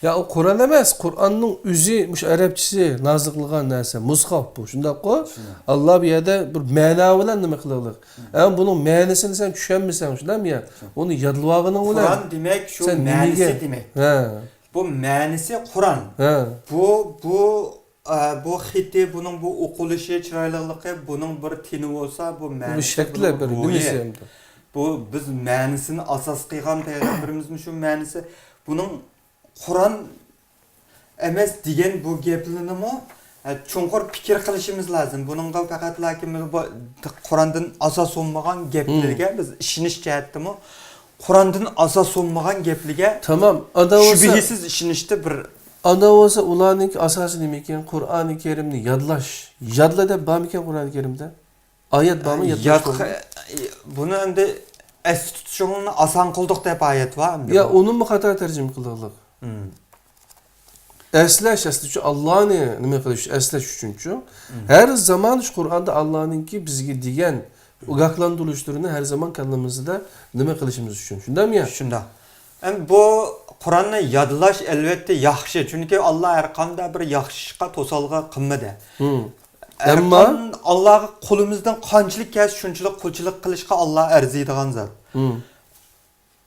يا، ئۇ قۇرئان ئەمەس، قۇرئاننىڭ ئۆزى مۇشۇ ئەرەبچىسى نازىل قىلغان نەرسە، مۇسخاف بۇ، شۇنداققۇ؟ شۇنداق. ئاللا بۇ يەردە بىر مەنا بىلەن نېمە قىلىقلىق. ھەم بۇنىڭ مەنىسىنى سەن چۈشەنمىسەڭ، شۇنداقمۇ يا؟ ئۇنى يادلىۋالغىنىڭ بىلەن قۇرئان دېمەك شۇ سەن مەنىسى نېمىگە؟ دېمەك. ھە. بۇ مەنىسى قۇرئان. ھە. بۇ، بۇ، ئە، بۇ خېتى، بۇنىڭ بۇ ئوقۇلۇشى، چىرايلىقلىقى، بۇنىڭ بىر تېنى بولسا، بۇ بۇ مەنىسى، شەكلى بۇنىڭ بىر روھى. نېمىسى ئەمدى؟ بۇ بىز مەنىسىنى ئاساس قىلغان پەيغەمبىرىمىزمۇ شۇ مەنىسى. بۇنىڭ قۇرئان ئەمەس دېگەن بۇ گەپلىرىنىمۇ، ئە، چوڭقۇر پىكىر قىلىشىمىز لازىم. بۇنىڭغا پەقەتلا بۇ قۇرئاندىن ئاساس بولمىغان گەپلەرگە بىز ئىشىنىش جەھەتتىمۇ، قۇرئاندىن ئاساس بولمىغان گەپلەرگە تامام، ئاندا بولسا، شۈبھىسىز ئىشىنىشتە بىر ئاندا بولسا، ئۇلارنىڭكى ئاساسى نېمىكەن؟ قۇرئانى كەرىمنى يادلاش. يادلا دەپ بارمىكەن قۇرئانى كەرىمدە؟ ئايەت بارمۇ؟ يادلاش يادقا-، بۇنى ئەمدى ئەستە تۇتۇشۇڭنى ئاسان قىلدۇق دەپ ئايەت بار ئەمدى يا، بۇ. ئۇنىمۇ خاتا تەرجىمە قىلغانلىق. مم. ئەسلەش، ئەسلى شۇ ئاللانى نېمە قىلىش، ئەسلەش ئۈچۈنچۇ. مم. ھەر زامان شۇ قۇرئاندا ئاللانىڭكى بىزگە دېگەن ئاگاھلاندۇرۇشلىرىنى ھەر زامان كاللىمىزدا نېمە قىلىشىمىز ئۈچۈن. شۇنداقمۇ يا؟ شۇنداق. ئەمدى بۇ قۇرئاننى يادلاش ئەلۋەتتە ياخشى، چۈنكى ئاللا ھەر قانداق بىر ياخشى ئىشقا توسالغۇ قىلمىدى. مم. ھەر ئەمما قان-، ئاللاغا قولىمىزدىن قانچىلىك كەلسە شۇنچىلىك قۇلچىلىق قىلىشقا ئاللا ئەرزىيدىغان زات. مم.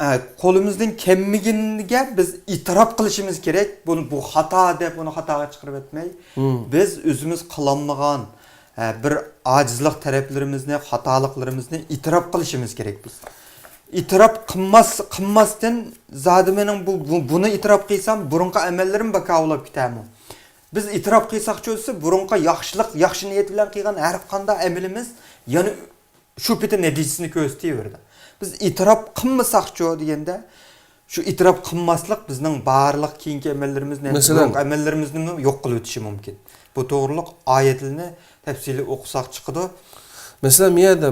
ئە، قولىمىزدىن كەلمىگىنىگە بىز ئېتىراپ قىلىشىمىز كېرەك. بۇنى، بۇ خاتا دەپ، ئۇنى خاتاغا چىقىرىپ ئۆتمەي، مم. بىز ئۆزىمىز قىلالمىغان، ئە، بىر ئاجىزلىق تەرەپلىرىمىزنى، خاتالىقلىرىمىزنى ئېتىراپ قىلىشىمىز كېرەك بىز. ئېتىراپ قىلماس-، قىلماستىن، زادى مېنىڭ بۇ، بۇ، بۇنى ئېتىراپ قىلسام، بۇرۇنقى ئەمەللىرىم بىكار بولۇپ كېتەرمۇ؟ بىز ئېتىراپ قىلساقچۇ دېسە، بۇرۇنقى ياخشىلىق، ياخشى نىيەت بىلەن قىلغان ھەر قانداق ئەمىلىمىز يەنە شۇ پېتى نەتىجىسىنى كۆرسىتىۋېرىدۇ. بىز ئېتىراپ قىلمىساقچۇ دېگەندە، شۇ ئېتىراپ قىلماسلىق بىزنىڭ بارلىق كېيىنكى ئەمەللىرىمىزنى، مەسىلەن، بۇرۇنقى ئەمەللىرىمىزنىمۇ يوق قىلىۋېتىشى مۇمكىن. بۇ توغرۇلۇق ئايەتلىرىنى تەپسىلىي ئوقۇساق چىقىدۇ. مەسىلەن، بۇ يەردە،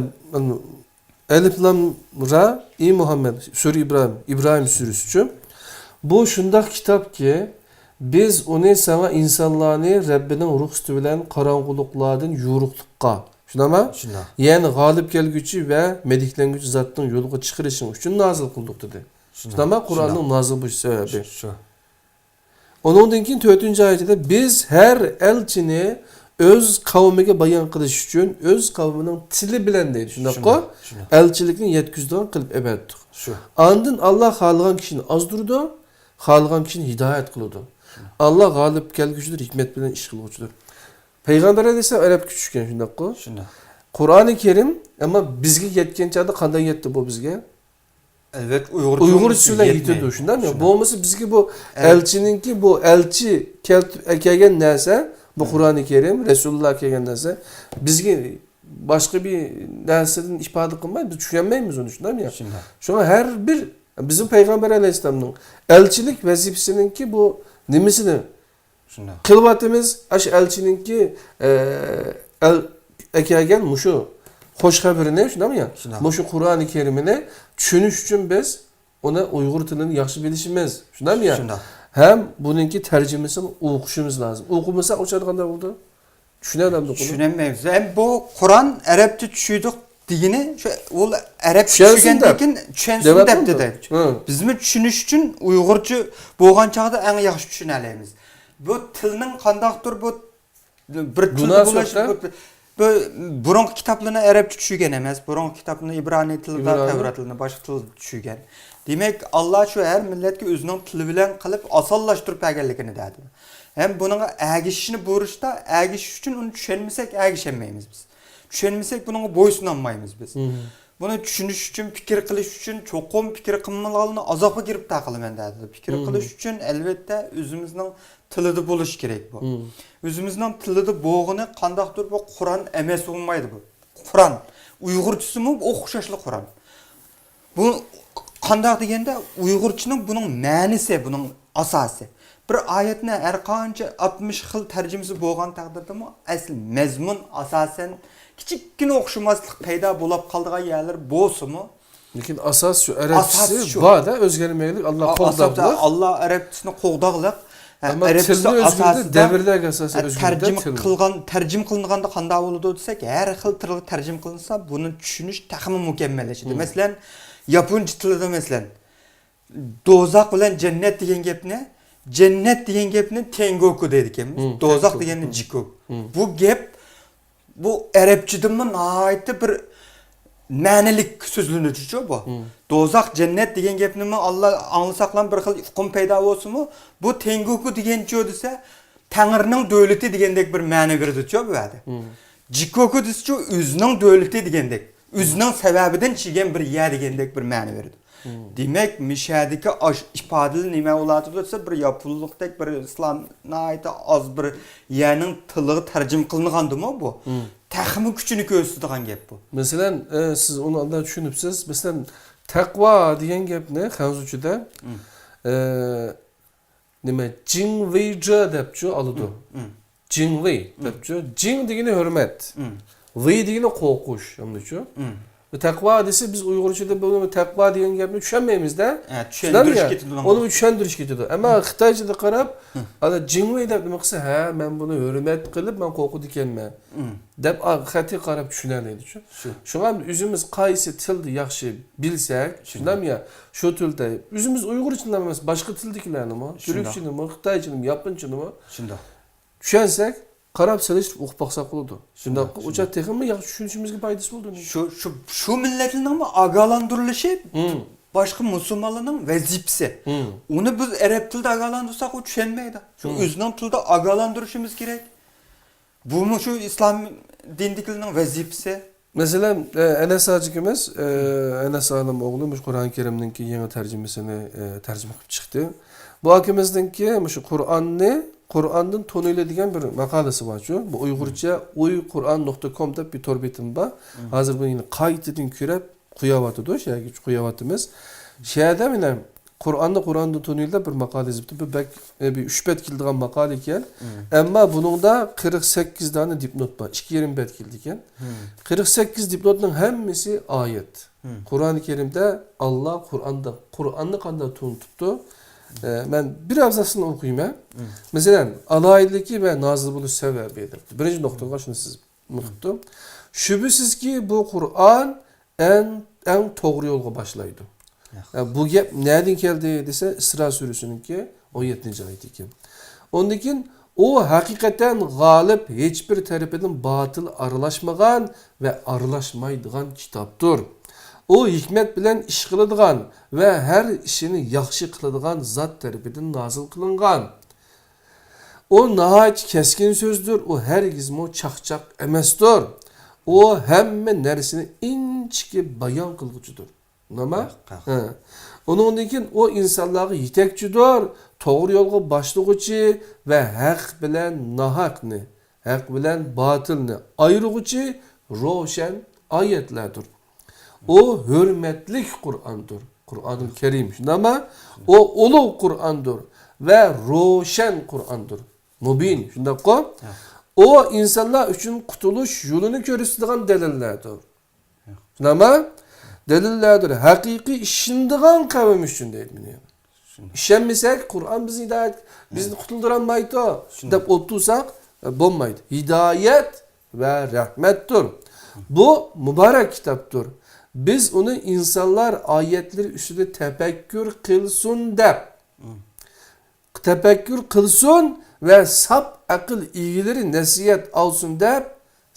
ئەلىف لام را، ئى مۇھەممەد، سۈرە ئىبراھىم، ئىبراھىم سۈرىسىچۇ. بۇ شۇنداق كىتابكى، بىز ئۇنى ساڭا ئىنسانلارنى رەببىنىڭ رۇخسىتى بىلەن قاراڭغۇلۇقلاردىن يورۇقلۇققا، شۇنداقمۇ؟ شۇنداق. يەنى غالىب كەلگۈچى ۋە مەدھىيەلەنگۈچى زاتنىڭ يولىغا چىقىرىشىڭ ئۈچۈن نازىل قىلدۇق، دېدى. شۇنداق. شۇنداقمۇ؟ قۇرئاننىڭ شۇنداق. نازىل بولۇش سەۋەبى. شۇ، شۇ. ئۇنىڭدىن كېيىن تۆتىنچى ئايىتىدە، بىز ھەر ئەلچىنى ئۆز قەۋمىگە بايان قىلىش ئۈچۈن ئۆز قەۋمىنىڭ تىلى بىلەن دەيدۇ. شۇنداققۇ؟ شۇنداق، شۇنداق. ئەلچىلىكنى يەتكۈزىدىغان قىلىپ ئەۋەتتۇق. شۇ. ئاندىن ئاللا خالىغان كىشىنى ئازدۇرىدۇ، خالىغان كىشىنى ھىدايەت قىلىدۇ. شۇنداق. ئاللا غالىب كەلگۈچىدۇر، ھېكمەت بىلەن ئىش قىلغۇچىدۇر. پەيغەمبەر ئەلەيھىسسالام ئەرەبكە چۈشكەن، شۇنداققۇ؟ شۇنداق. قۇرئانى كەرىم، ئەمما بىزگە يەتكەن چاغدا قانداق يەتتى بۇ بىزگە؟ ئەلۋەتتە، ئۇيغۇرچە ئۇيغۇرچىسى بىلەن يېتىدۇ، شۇنداقمۇ؟ شۇنداق. بولمىسا بىزگە بۇ ئەلچىنىڭكى، بۇ ئەلچى كەلتۈرۈپ ئەكەلگەن نەرسە، بۇ قۇرئانى كەرىم، رەسۇلۇللا كەلگەن نەرسە بىزگە باشقا بىر نەرسىدىن ئىپادە قىلماي، بىز چۈشەنمەيمىز ئۇنى، شۇنداقمۇ؟ شۇنداق. شۇڭا ھەر بىر بىزنىڭ پەيغەمبەر ئەلەيھىسسالامنىڭ ئەلچىلىك ۋەزىپىسىنىڭكى بۇ نېمىسىنى شۇنداق. قىلىۋاتىمىز، ئاشۇ ئەلچىنىڭكى، ئە، ئەل-، ئەكەلگەن مۇشۇ خوش خەۋىرىنى، شۇنداقمۇ يا؟ شۇنداق. مۇشۇ قۇرئانى كەرىمىنى چۈشىنىش ئۈچۈن بىز ئۇنى ئۇيغۇر تىلىنى ياخشى بىلىشىمىز، شۇنداقمۇ يا؟ شۇنداق. ھەم بۇنىڭكى تەرجىمىسىنى ئوقۇشىمىز لازىم. ئوقۇمىساق ئۇ چاغدا قانداق بولىدۇ؟ چۈشىنەلەمدۇق ئۇنى؟ چۈشىنەلمەيمىز. ھەم بۇ قۇرئان ئەرەبچە چۈشىدۇق دېگىنى شۇ، ئۇ ئەرەبچە چۈشەنسۇن چۈشەنگەندىن دەپ. كېيىن چۈشەنسۇن دەپ دەۋاتامدۇ؟ دېدى. ھە. بىزمۇ چۈشىنىش ئۈچۈن ئۇيغۇرچە بولغان چاغدا ئەڭ ياخشى چۈشىنەلەيمىز. بۇ تىلنىڭ قانداقتۇر بۇ بىر تىلدا بولۇش، بۇ، بۇ بۇرۇنقى كىتابلىرىنى ئەرەبچە چۈشۈرگەن ئەمەس، بۇرۇنقى كىتابنى ئىبرانىي تىلىدا، ئىبرانىي. تەۋرات تىلىنى باشقا تىلدا چۈشۈرگەن. دېمەك، ئاللا شۇ ھەر مىللەتكە ئۆزىنىڭ تىلى بىلەن قىلىپ ئاسانلاشتۇرۇپ بەرگەنلىكىنى دەدى. ھەم بۇنىڭغا ئەگىشىشنى بۇيرۇشتا، ئەگىشىش ئۈچۈن ئۇنى چۈشەنمىسەك، ئەگىشەلمەيمىز بىز. چۈشەنمىسەك، بۇنىڭغا بويسۇنالمايمىز بىز. مم. بۇنى چۈشىنىش ئۈچۈن، پىكىر قىلىش ئۈچۈن، چوقۇم پىكىر قىلمىغانلارنى ئازابقا گىرىپتار قىلىمەن دەدى. پىكىر مم. قىلىش ئۈچۈن، ئەلۋەتتە، ئۆزىمىزنىڭ تىلىدا بولۇشى كېرەك بۇ. مم. ئۆزىمىزنىڭ تىلىدا بولغىنى قانداقتۇر بۇ قۇرئان ئەمەس بولمايدۇ بۇ. قۇرئان. ئۇيغۇرچىسىمۇ ئوخشاشلا قۇرئان. بۇ قانداق دېگەندە، ئۇيغۇرچىنىڭ بۇنىڭ مەنىسى، بۇنىڭ ئاساسى. بىر ئايەتنى ھەر قانچە ئاتمىش خىل تەرجىمىسى بولغان تەقدىردىمۇ، ئەسلى مەزمۇن ئاساسەن كىچىككىنە ئوخشىماسلىق پەيدا بولۇپ قالىدىغان يەرلەر بولسىمۇ، لېكىن ئاساس شۇ، ئەرەبچىسى ئاساس شۇ. بار-دە، ئۆزگەرمەيلىك، ئاللا ئا-، قوغداپلا. ئاساستا ئاللا ئەرەبچىسىنى قوغداغلىق. ھە، ئەمما ئەرەبچىسى تىلنى ئۆزگەردى، ئاساسىدا، دەۋرلەرگە ئاساسەن ھە، ئۆزگەردى تەرجىمە تىل. قىلغان، تەرجىمە قىلىنغاندا قانداق بولىدۇ دېسەك، ھەر خىل تىلغا تەرجىمە قىلىنسا، بۇنى چۈشىنىش تېخىمۇ مۇكەممەللىشىدۇ. مم. مەسىلەن، ياپونچە تىلىدا، مەسىلەن، دوزاخ بىلەن جەننەت دېگەن گەپنى، جەننەت دېگەن گەپنى تېنگوكۇ دەيدىكەنمىز. مم، دوزاخ تېنگوكۇ. دېگەننى جىكوكۇ. مم. بۇ گەپ، بۇ ئەرەبچىدىنمۇ ناھايىتى بىر مەنىلىك سۆزلىنىدۇچۇ بۇ. مم. دوزاخ، جەننەت دېگەن گەپنىمۇ ئاللا ئاڭلىساقلا بىر خىل ئۇقۇم پەيدا بولسىمۇ، بۇ تېنگوكۇ دېگەنچۇ دېسە، تەڭرىنىڭ دۆلىتى دېگەندەك بىر مەنە بېرىدۇچۇ بۇ يەردە. مم. جىكوكۇ دېسىچۇ، ئۆزىنىڭ دۆلىتى دېگەندەك. ئۆزىنىڭ سەۋەبىدىن چىگەن بىر يە دېگەندەك بىر مەنە بېرىدۇ. دېمەك، مىشەدىكى ئاش ئىپادىلەر نېمە بولاتىدۇ دېسە، بىر ياپونلۇقتەك بىر ئىسلام ناھايىتى ئاز بىر يەرنىڭ تىلىغا تەرجىمە قىلىنغاندىمۇ بۇ؟ تېخىمۇ كۈچىنى كۆرسىتىدىغان گەپ بۇ. مەسىلەن، ئە، سىز ئۇنى ئانداق چۈشىنىپسىز. مەسىلەن، تەقۋا دېگەن گەپنى خەنزۇچىدا، ئە، نېمە، جىڭۋېيجې دەپچۇ ئالىدۇ. جىڭۋېي دەپچۇ. جىڭ دېگىنى ھۆرمەت. ۋېي دېگىنى قورقۇش، ئەمدىچۇ. بۇ تەقۋا دېسە، بىز ئۇيغۇرچىدا بۇ تەقۋا دېگەن گەپنى چۈشەنمەيمىز-دە. ھە، چۈشەندۈرۈش كېتىدۇ. ئۇنى چۈشەندۈرۈش كېتىدۇ. ئەمما خىتايچىدا قاراپ، ئانا جىڭۋېي دەپ نېمە قىلسا، ھە، مەن بۇنى ھۆرمەت قىلىپ، مەن قورقىدىكەنمەن دەپ، قەتئىي قاراپ چۈشىنەلەيدىچۇ. شۇ. شۇڭا ئۆزىمىز قايسى تىلدا ياخشى بىلسەك، شۇنداقمۇ يا؟ شۇ تىلدا ئۆزىمىز ئۇيغۇرچىلا ئەمەس، باشقا تىلدىكىلەرنىمۇ، تۈركچىنىمۇ، خىتايچىنىمۇ، ياپونچىنىمۇ، شۇنداق. چۈشەنسەك، قاراپ سېلىشتۇرۇپ ئوقۇپ باقساق بولىدۇ. شۇنداق. شۇنداق. ئۇ چاغ تېخىمۇ ياخشى چۈشىنىشىمىزگە پايدىسى بولىدۇ. شۇ، شۇ، شۇ مىللەتلەرنىڭمۇ ئاگاھلاندۇرۇلۇشى باشقا مۇسۇلمانلارنىڭ ۋەزىپىسى. ئۇنى بىز ئەرەب تىلىدا ئاگاھلاندۇرساق، ئۇ چۈشەنمەيدۇ. شۇ ئۆزىنىڭ تىلىدا ئاگاھلاندۇرۇشىمىز كېرەك. بۇمۇ شۇ ئىسلام دىنىدىكىلەرنىڭ ۋەزىپىسى. مەسىلەن، ئە، ئەنەس ھاجىكىمىز، ئە، ئەنەس ئالىم ئوغلى مۇشۇ قۇرئان كەرىمنىڭكى يېڭى تەرجىمىسىنى، ئە، تەرجىمە قىلىپ چىقتى. بۇ ئاكىمىزنىڭكى مۇشۇ قۇرئاننى، قۇرئاندىن تونۇيلى دېگەن بىر ماقالىسى بارچۇ. بۇ ئۇيغۇرچە ئۇي قۇرئان نۇقتا كوم دەپ بىر تور بېتىم بار. ھازىر بۇنى يەنە قايتىدىن كۆرۈپ، قويۇۋاتىدۇ، شۇ يەرگە قويۇۋاتىمىز. شۇ يەردە مانا قۇرئاننى قۇرئاندىن تونۇيلى بىر ماقالە يېزىپتۇ. بۇ بەك، ئە، بىر ئۈچ بەت كېلىدىغان ماقالە ئىكەن. ئەمما بۇنىڭدا قىرىق سەككىز دانە دىپنوت بار. ئىككى يېرىم بەت كېلىدىكەن. قىرىق سەككىز دىپنوتنىڭ ھەممىسى ئايەت. قۇرئانى كەرىمدە ئاللا قۇرئاندا، قۇرئاننى قانداق تونۇتۇپتۇ؟ ئە، مەن بىر ئابزاسىنى ئوقۇيمەن. مەسىلەن، ئالاھىدىلىكى ۋە نازىل بولۇش سەۋەبى دەپتۇ. بىرىنچى نۇقتىغا شۇنى سىز نۇقتا. شۈبھىسىزكى، بۇ قۇرئان ئەڭ، ئەڭ توغرا يولغا باشلايدۇ. ياق. ھە، بۇ گەپ نەدىن كەلدى دېسە، ئىسرا سۈرىسىنىڭكى ئون يەتتىنچى ئايىتى ئىكەن. ئۇندىن كېيىن، ئۇ ھەقىقەتەن غالىب، ھېچبىر تەرىپىدىن باتىل ئارىلاشمىغان ۋە ئارىلاشمايدىغان كىتابتۇر. ئۇ ھېكمەت بىلەن ئىش قىلىدىغان ۋە ھەر ئىشىنى ياخشى قىلىدىغان زات تەرىپىدىن نازىل قىلىنغان. ئۇ ناھايىتى كەسكىن سۆزدۇر، ئۇ ھەرگىزمۇ چاقچاق ئەمەستۇر. ئۇ ھەممە نەرسىنى ئىنچىكە بايان قىلغۇچىدۇر. نېمە؟ ھە. ئۇنىڭدىن كېيىن ئۇ ئىنسانلارغا يېتەكچىدۇر، توغرا يولغا باشلىغۇچى ۋە ھەق بىلەن ناھەقنى، ھەق بىلەن باتىلنى ئايرىغۇچى روشەن ئايەتلەردۇر. ئۇ ھۆرمەتلىك قۇرئاندۇر. قۇرئانىل كەرىم، شۇنداقمۇ؟ ئۇ ئۇلۇغ قۇرئاندۇر ۋە روشەن قۇرئاندۇر. مۇبىن، شۇنداققۇ؟ ئۇ ئىنسانلار ئۈچۈن قۇتۇلۇش يولىنى كۆرسىتىدىغان دەلىللەردۇر. شۇنداقمۇ؟ دەلىللەردۇر. ھەقىقىي ئىشىنىدىغان قەۋم ئۈچۈن دەيدۇ بۇنى. ئىشەنمىسەك، قۇرئان بىزنى ھىدايەت، بىزنى قۇتۇلدۇرالمايدۇ دەپ ئولتۇرساق، بولمايدۇ. ھىدايەت ۋە رەھمەتتۇر. بۇ مۇبارەك كىتابتۇر. بىز ئۇنى ئىنسانلار ئايەتلىرى ئۈستىدە تەپەككۇر قىلسۇن دەپ، تەپەككۇر قىلسۇن ۋە ساپ ئەقىل ئىگىلىرى نەسىھەت ئالسۇن دەپ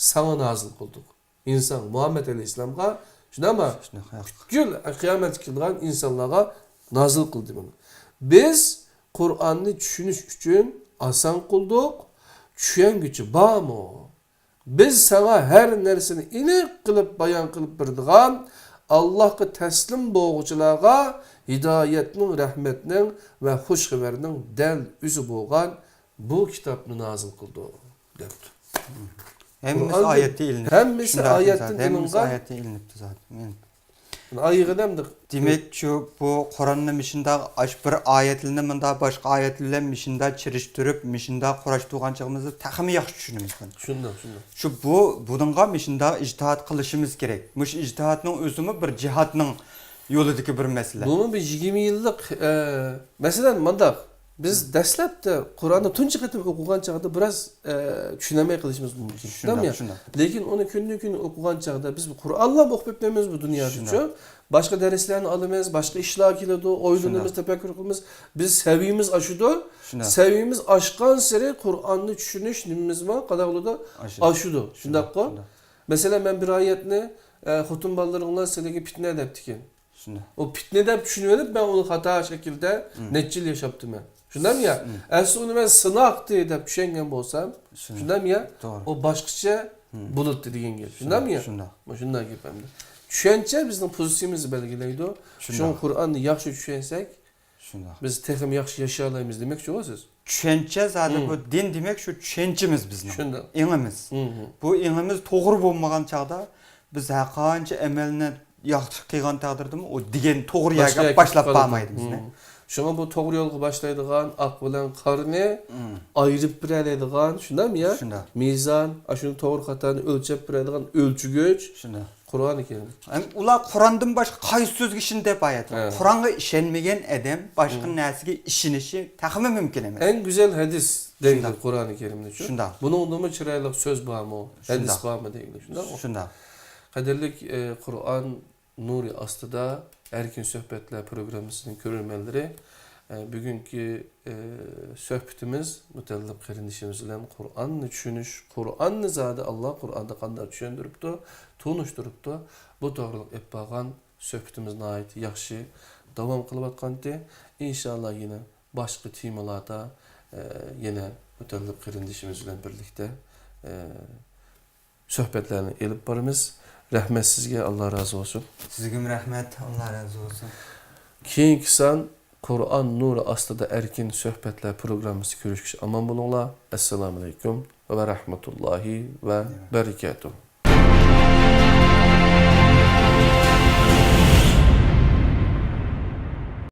ساڭا نازىل قىلدۇق. ئىنسان مۇھەممەد ئەلەيھىسسالامغا، شۇنداقمۇ؟ شۇنداق، ھەق. پۈتكۈل قىيامەتكە كېلىدىغان ئىنسانلارغا نازىل قىلدى بۇنى. بىز قۇرئاننى چۈشىنىش ئۈچۈن ئاسان قىلدۇق، چۈشەنگۈچى بارمۇ؟ بىز ساڭا ھەر نەرسىنى ئېنىق قىلىپ بايان قىلىپ بېرىدىغان، ئاللاھقا تەسلىم بولغۇچىلارغا ھىدايەتنىڭ، رەھمەتنىڭ ۋە خۇش خەۋەرنىڭ دەل ئۆزى بولغان بۇ كىتابنى نازىل قىلدۇق، دەپتۇ. ھەممىسى قۇرئان ئايەتتىن ئېلىنىپ. ھەممىسى شۇنداق ئايەتتىن زادى، ھەممىسى ئېلىنغان. ئايەتتىن ئېلىنىپتۇ زادى. مەن ئايىغىنى ئەمدى. دېمەك، شۇ بۇ قۇرئاننى مۇشۇنداق، ئاش بىر ئايەتلىرىنى مۇنداق باشقا ئايەتلەر بىلەن مۇشۇنداق چىرىشتۇرۇپ، مۇشۇنداق قۇراشتۇرغان چېغىمىزدا تېخىمۇ ياخشى چۈشىنىمىز بۇنى. شۇنداق، شۇنداق. شۇ بۇ، بۇنىڭغا مۇشۇنداق ئىجتىھات قىلىشىمىز كېرەك. مۇشۇ ئىجتىھاتنىڭ ئۆزىمۇ بىر جىھادنىڭ يولىدىكى بىر مەسىلە. بۇمۇ بىر يىگىرمە يىللىق، ئە، مەسىلەن، مۇنداق، بىز دەسلەپتە قۇرئاننى تۇنجى قېتىم ئوقۇغان چاغدا بىراز، ئە، چۈشىنەلمەي قېلىشىمىز مۇمكىن. شۇنداق، شۇنداقمۇ؟ شۇنداق. لېكىن ئۇنى كۈندىن-كۈن ئوقۇغان چاغدا، بىز قۇرئانلا ئوقۇپ كەتمەيمىز بۇ دۇنيادىچۇ. شۇنداق. باشقا دەرسلەرنى ئالىمىز، باشقا ئىشلار كېلىدۇ، ئويلىنىمىز، شۇنداق. تەپەككۇر قىلىمىز. بىز سەۋىيىمىز ئاشىدۇ. شۇنداق. سەۋىيىمىز ئاشقانسېرى قۇرئاننى چۈشىنىش نېمىمىزمۇ قانداق بولىدۇ؟ ئاشىدۇ. ئاشىدۇ. شۇنداق، شۇنداققۇ؟ شۇنداق. مەسىلەن، مەن بىر ئايەتنى، ئە، خوتۇن بالىلىرىڭلار سىلەرگە پىتنە دەپتىكەن. شۇنداق. ئۇ پىتنە دەپ چۈشىنىۋېلىپ، مەن ئۇنى خاتا شەكىلدە نەچچە يىل ياشاپتىمەن. شۇنداقمۇ يا؟ ئەسلى ئۇنى مەن سىناقتى دەپ چۈشەنگەن بولسام، شۇنداق. شۇنداقمۇ يا؟ توغرا. ئۇ باشقىچە بولاتتى دېگەن گەپ. شۇنداقمۇ يا؟ شۇنداق. مۇشۇنداق گەپ ئەمدى. چۈشەنچە بىزنىڭ پوزىتسىيىمىزنى بەلگىلەيدۇ. شۇڭا شۇنداق. قۇرئاننى ياخشى چۈشەنسەك، شۇنداق. بىز تېخىمۇ ياخشى ياشىيالايمىز دېمەكچىغۇ سىز؟ چۈشەنچە زادى مم. بۇ دىن دېمەك شۇ چۈشەنچىمىز بىزنىڭ. شۇنداق. ئېڭىمىز. مم. بۇ ئېڭىمىز توغرا بولمىغان چاغدا بىز ھەرقانچە ئەمەلنى ياخشى قىلغان تەقدىردىمۇ ئۇ دېگەن توغرا يەرگە باشلاپ بارمايدۇ بىزنى. مم. شۇڭا بۇ توغرا يولغا باشلايدىغان ئاق بىلەن قارىنى مم. ئايرىپ بېرەلەيدىغان، شۇنداقمۇ يا؟ شۇنداق. مىزان، ئاشۇنى توغرا خاتانى ئۆلچەپ بېرەلەيدىغان ئۆلچىگۈچ شۇنداق. قۇرئانى كەرىم. ھەم ئۇلار قۇرئاندىن باشقا قايسى سۆزگە ئىشىنىپ دەپ ئايەت؟ ھە. قۇرئانغا ئىشەنمىگەن ئادەم باشقا مم. نەرسىگە ئىشىنىشى تېخىمۇ مۇمكىن ئەمەس. ئەڭ گۈزەل ھەدىس دەيدۇ شۇنداق. قۇرئانى كەرىمنى شۇ. شۇنداق. بۇنىڭدىنمۇ چىرايلىق سۆز بارمۇ؟ ھەدىس شۇنداق. بارمۇ دەيدۇ. شۇنداقمۇ؟ شۇنداق. قەدىرلىك، ئە، قۇرئان نۇرى ئاستىدا ئەركىن سۆھبەتلەر پروگراممىسىنىڭ كۆرۈرمەنلىرى، ئە، بۈگۈنكى، ئە، سۆھبىتىمىز مۇتەللىپ قېرىندىشىمىز بىلەن قۇرئاننى چۈشىنىش، قۇرئاننى زادى ئاللا قۇرئاندا قانداق چۈشەندۈرۈپتۇ، تونۇشتۇرۇپتۇ، بۇ توغرىلىق ئېلىپ بارغان سۆھبىتىمىز ناھايىتى ياخشى داۋام قىلىۋاتقانتى. ئىنشاللا يەنە باشقا تېمىلاردا، ئە، يەنە مۇتەللىپ قېرىندىشىمىز بىلەن بىرلىكتە، ئە، سۆھبەتلەرنى ئېلىپ بارىمىز. رەھمەت سىزگە، ئاللا رازى بولسۇن. سىزگىمۇ رەھمەت، ئاللا رازى بولسۇن. كېيىنكى سان قۇرئان نۇرى ئاستىدا ئەركىن سۆھبەتلەر پروگراممىسى كۆرۈشكىچە ئامان بولۇڭلار. ئەسسالامۇئەلەيكۇم ۋە رەھمەتۇللاھى ۋە بەرىكاتۇھ.